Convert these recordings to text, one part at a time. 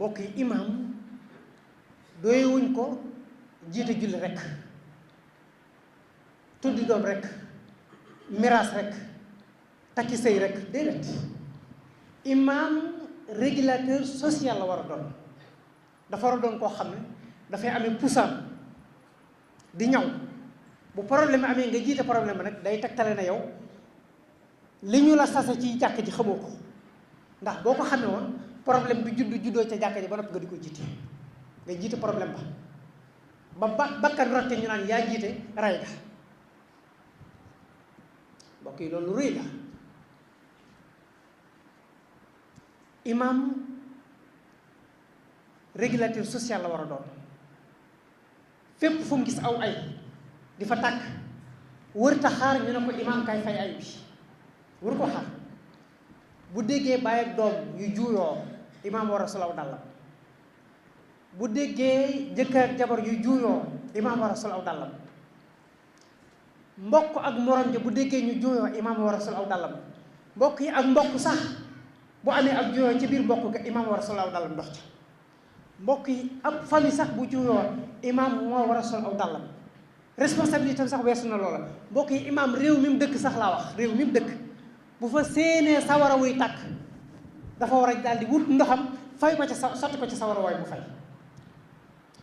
mbokk yi imam doyewuñ ko jiite julli rek tuddi doom rek miraas rek takki sëy rek déedéet imam régulateur social la war a doon dafa war a doon koo xam ne dafay amee puusam di ñaw bu problème amee nga jiite problème bi nag day tegtale na yow li ñu la sase ci jàkk ji xamoo ko ndax boo ko xamee woon problème bi juddoo ca jàkk ji ba noppi nga di ko jiite nga jiite problème ba bakkan rotte ñu naan yaa jiite ray ga mbokk yi loolu rëy la imam régulateur social la war a doon fépp fu mu gis aw ay di fa tàkk wër ta xaar ñu ne ko imam kay fay ay bi wër ko xaar bu déggee bàyyi ak doom yu juuyoo imam war a solaw dàllam bu déggee jëkkër ak jabar yu juuyoo imam war a sol aw dàllam mbokk ak morom ja bu déggee ñu juuyoo imam war a sol aw dàllam mbokk yi ak mbokk sax bu amee ak juuyoo ci biir mbokk ga imam war a sol aw dàllam ndox ca mbokk yi ab famille sax bu juuyoo imam moo war a sol aw dàllam responsabilité sax weesu na loola mbokk yi imam réew mi mu dëkk sax laa wax réew mi mu dëkk bu fa séenee sawara wuy tàkk dafa war a daal di wut ndoxam fay ko ca sotti ko ci sawara waay mu fay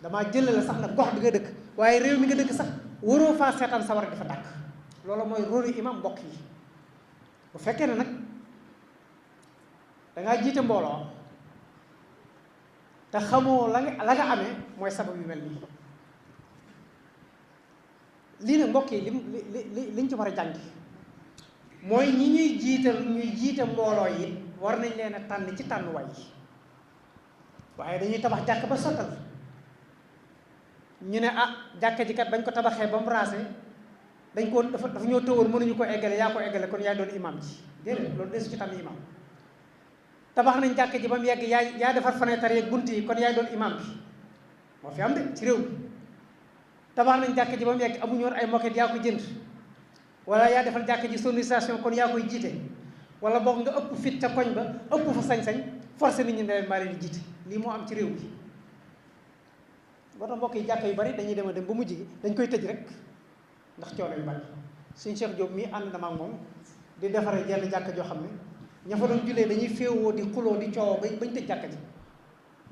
damaa jël la sax nag gox bi nga dëkk waaye réew mi nga dëkk sax waroo faa seetaan sawara dafa tàkk loolu mooy rôle imam mbokk yi bu fekkee ne nag dangaa jiite mbooloo te xamoo la nga amee mooy sabab yu mel nii lii nag mbokk yi liñ ci war a jàngi mooy ñi ñuy jiite mbooloo yi war nañ leen a tànn ci tànnuwaay yi waaye dañuy tabax jàkk ba sottal ñu ne jàkka ji kat bañ ko tabaxee ba mu raase dañ ko dafa ñoo tëwoon mënuñu ko eggale yaa ko eggale kon yaa doon imam ji déedéet loolu desu ci tànn imam tabax nañ jàkka ji ba mu yegg yaa defar fenêtre yeeg bunt yi kon yaay doon imam bi moo fi am de ci réew mi tabax nañ jàkka ji ba mu yegg amuñu woon ay moquette yaa ko jënd wala yaa defal jàkka ji sonorisation kon yaa koy jiite wala boog nga ëpp fit ca koñ ba ëpp fa sañ-sañ forcé nit ñi ne leen maa leen di jiite lii moo am ci réew mi boo tax mbokk yi jàkka yu bari dañuy dem ba mujj gi dañ koy tëj rek ndax coono yu bari suñ Cheikh Diop mii ànd na ma ak moom di defaree jenn jàkka joo xam ne ña fa doon jullee dañuy féewoo di xuloo di coowoo bañ tëj jàkka ji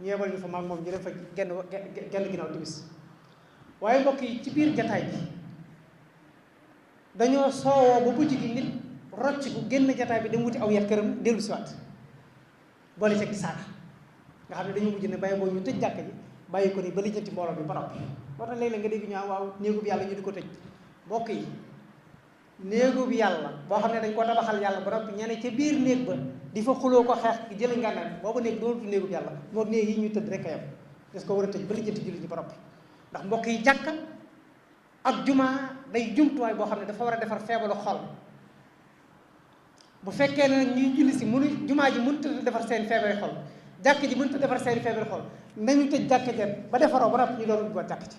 ñu yebal ñu fa ma ak moom ñu dem fa genn ginnaaw timis waaye mbokk yi ci biir jataay bi dañoo soowoo ba mujj gi nit rocc ku génn jataay bi dem wuti aw yat këram dellu si waat boole ca di saaga nga xam ne dañoo mujj ne bàyyi boo ñu tëj jàkka ji bàyyi ko ni ba lijjanti mbooloo bi ba noppi moo tax léeg-léeg nga dégg ñu waaw néegu bi yàlla ñu di ko tëj mbokk yi néegu bi yàlla boo xam ne dañ ko tabaxal yàlla ba noppi ñene ca biir néeg ba di fa xuloo ko xeex ki jële ngànnaay boobu néeg dootu néegu bi yàlla moo néeg yi ñu tëdd rek a yem des ko war a tëj ba lijjanti julli ñi ba noppi ndax mbokk yi jàkka ak jumaa day jumtuwaay boo xam ne dafa war a defar feebalu xol bu fekkee ne nag ñuy julli si mënu jumaa ji mënut a defar seen feebari xol jàkk ji mënut a defar seen feebari xol nañu tëj jàkk jen ba defaroo ba noppi ñu doon ubbi jàkk ci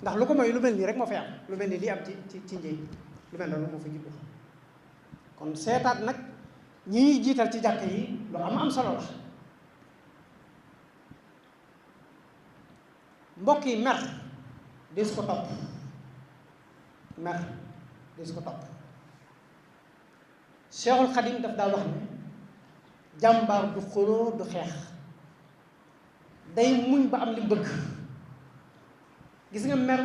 ndax lu ko mooy lu mel nii rek moo fay am lu mel nii lii am ci njëy lu mel noonu moo fa jublu kon seetaat nag ñi ñuy jiital ci jàkk yi lu am solo la mbokk yi mer des ko topp mer des ko topp Cheikhul Khadim daf daa wax ne jàmbaar du xuloo du xeex day muñ ba am li bëgg gis nga mer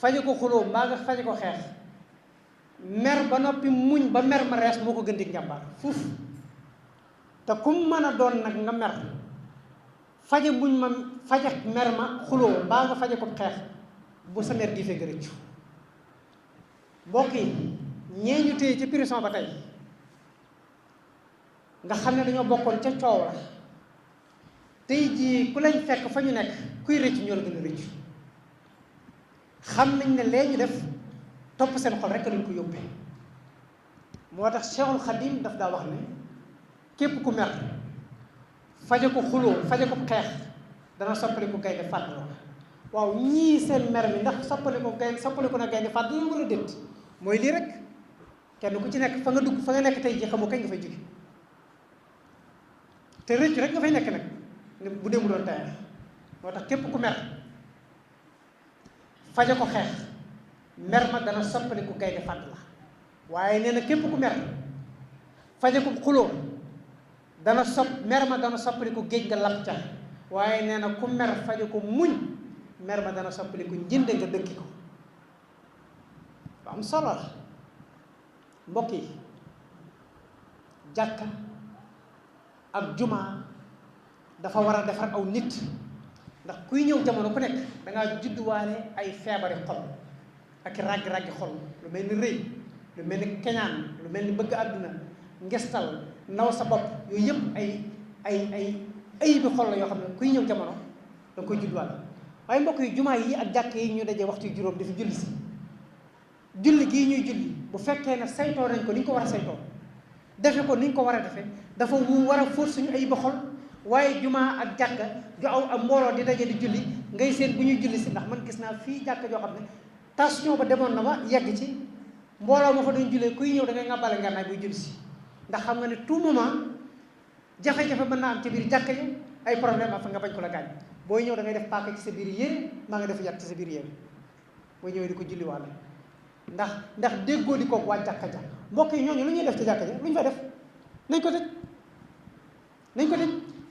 faje ko xuloo mbaa nga faje ko xeex mer ba noppi muñ ba mer ma rees moo ko gën di njàmbaar fuuf te kum mën a doon nag nga mer faje muñ ma faje mer ma xuloo mbaa nga faje ko xeex bu sa mer di fee nga rëccu mbokk yi ñee ñu téye ci prison ba tey nga xam ne dañoo bokkoon ca coow la tey jii ku lañ fekk fa ñu nekk kuy rëcc ñoo la gën a rëccu xam nañ ne lee ñu def topp seen xol rek lañ ko yóbbee moo tax Cheikhul Khadim daf daa wax ne képp ku mer faje ko xuloo faje ko xeex dana soppali ko gaynde fàdd la waaw ñii seen mer mi ndax soppali ko na gaynde fàdd la wala déet mooy lii rek kenn ku ci nekk fa nga nekk tey ji xamoo kañ nga fay jóge te rëccu rek nga fay nekk nag bu dee mu doon tayal moo tax képp ku mer faje ko xeex mer ma dana soppaliku gaynde fàdd la waaye nee na képp ku mer faje ko xuloo mer ma dana soppaliku géej nga lap ca waaye nee na ku mer faje ko muñ mer ma dana soppaliku njinde nga dëkki ko lu am solo la mbokk yi jàkka ak jumaa dafa war a defar aw nit ndax kuy ñëw jamono ku nekk dangaa judduwaale ay feebari xol ak raggi-raggi xol lu mel ni rëy lu mel ni keñaan lu mel ni bëgg àdduna ngestal naw sa bopp yooyu yëpp ay bi xol la yoo xam ne kuy ñëw jamono danga koy judduwaale waaye mbokk yi jumaa yi ak jàkk yi ñu dajee waxtu juróom dafa julli si julli gii ñuy julli bu fekkee ne saytoo nañ ko ni ñu ko war a saytoo defe ko ni ñu ko war a defe dafa war a fóot suñu ay ba xol waaye jumaa ak jàkka ju aw ak mbooloo di daje di julli ngay seen bu ñuy julli si ndax man gis naa fii jàkka joo xam ne tension ba demoon na ba yegg ci mbooloo ma fa doon jullee kuy ñëw da ngay ngàbbale ngànnaay buy julli si ndax xam nga ne tout moment jafe-jafe mën naa am ci biir jàkka yi ay problème am fa nga bañ ko la gaañ booy ñëw da ngay def paaka ci sa biir yére maa nga def yat ci sa biir yére booy ñëwee di ko julli waale ndax déggoo di koog waa jàkka ja mbokk yi ñooñu lu ñuy def ci jàkka ja lu ñu fa def nañ ko tëj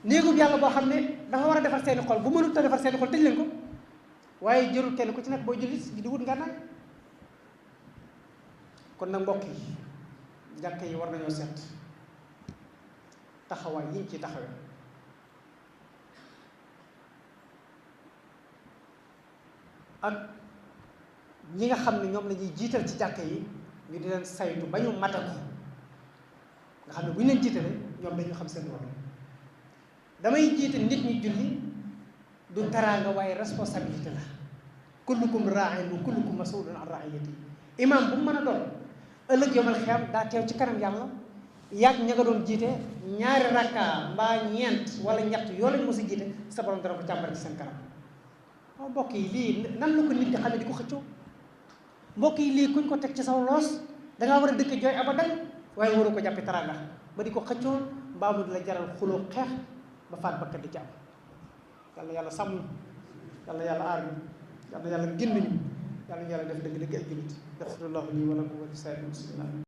néegub yàlla boo xam ne dafa war a defar seeni xol bu mënut a defar seeni xol tëj leen ko waaye jërul kenn ku ci nekk booy julli di wut ngànnaay kon nag mbokk yi jàkka yi war nañoo seet taxawaay yiñ ci taxawee ak ñi nga xam ne ñoom la ñuy jiital ci jàkka yi ñu di leen saytu ba ñu mate ko nga xam ne bu ñu leen jiitalee ñoom dañu xam seen rôle damay jiite nit ñi julli du teraanga waaye responsabilité la kullukum raa'in wa kullukum mas'ulun an ra'iyati imam bu mu mën a doon ëllëg yomal xiyam daa teew ci kanam yàlla yàgg ña nga doon jiite ñaari rakka mbaa ñeent wala ñett yoo lañ mos a jiite sa borom dana ko càmbar ci seen kanam waaw mbokk yi lii nan la ko nit di xamee di ko xëccoo mbokk yi lii kuñ ko teg ci saw loos dangaa war a dëkk jooy abadan waaye waru ko jàppe teraanga ba di ko xëccoo mbaa mu di la jaral xuloo xeex ba faat bakkat di ci am yàlla sàmm yàlla aar ñu yàlla génn ñu yàlla def dëgg-dëgg ay jullit def llahu lii wa lakum wa li saa'iril muslimiin